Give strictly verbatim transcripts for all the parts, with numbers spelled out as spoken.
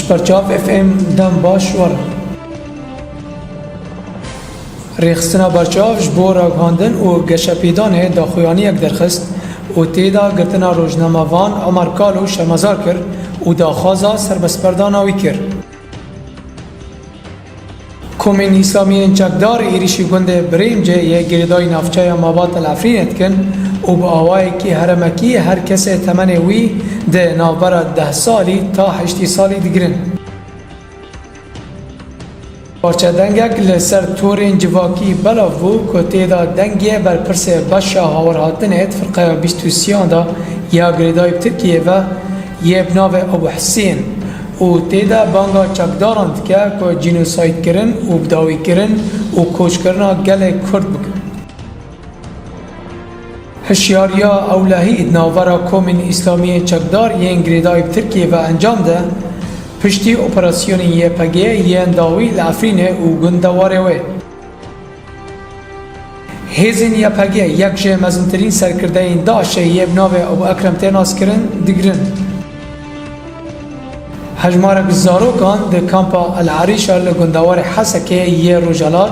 Berçav F M dem baş werin. Rêxistina Berçav ji bo ragihandin û geşepêdanê daxuyaniyek derxist û tê de girtina rojnamevan Omer Kalo şermezar kir û daxwaza serbestberdana wî kir. Komên Îslamiyên Çekdar êrîşî gundê Birêmcê yê girêdayî navçeya Mabat El Efrînê dikin û bi awayekî heremekî her kesê temenê wî di navbera deh salî ta heştî salî digirin. Parçedengek li ser torên civakî belav bû ku tê de dengê berpirsê beşa hawirhatinê di firqeya bîst û sêyan de ya girêdayî bi Tirkiyê ve yê bi navê Ebu Husên û tê de banga çekdaran dike ku cînosaydkirin û bidawîkirin û koçkirina gelê Kurd bikin. Hişyariya ewlehî di navbera komên Îslamiyên çekdar yên girêdayî bi Tirkiyê ve encam de, piştî operasyonên Y P G yên dawî li Efrînê û gundewarê wê. Hêzên Y P G yek ji mezintirîn serkirdeyên DAIŞê yê bi navê Ebu Ekrem tê naskirin, digirin. Hejmarek zarokan di kampa El Erîşa li gundewarê Hesekê yê Rojhelat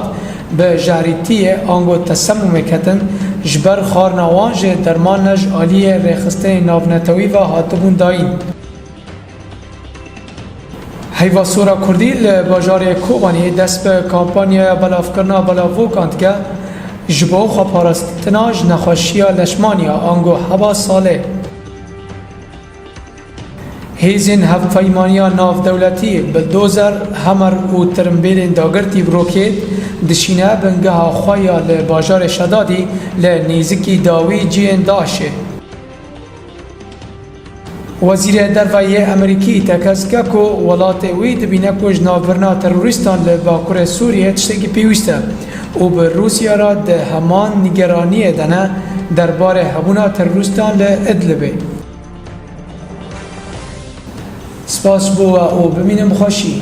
bi jehrîtiyê ango tesemumê ketin, ji ber xwarina wan jî derman ne ji aliyê rêxistinên navnetewî ve hatibûn dayîn. Heyva Sora Kurdî li bajarê Kobanê dest bi kampanyaya belavkirina belavokan dike, ji bo xweparastina ji nexweşiya leşmaniya ango heba salê. Hêzên hevpeymaniya navdewletî bildozer, hemer û tirimbêlên dagirtî bi rokêt dişîne bingeha xwe ya li bajarê Şedadî li nêzikî dawî cihên DAIŞê. Wezîrê Derve yê Amerîkî tekez dike ku welatê wî dibîne ku ji navbirina terorîstan li Bakurê Sûriyê tiştekî pêwîst e û bi Rûsya re di heman nîgeraniyê de ne derbarê hebûna terorîstan li Idlibê. Spas bo we û bimînin bi xweşî.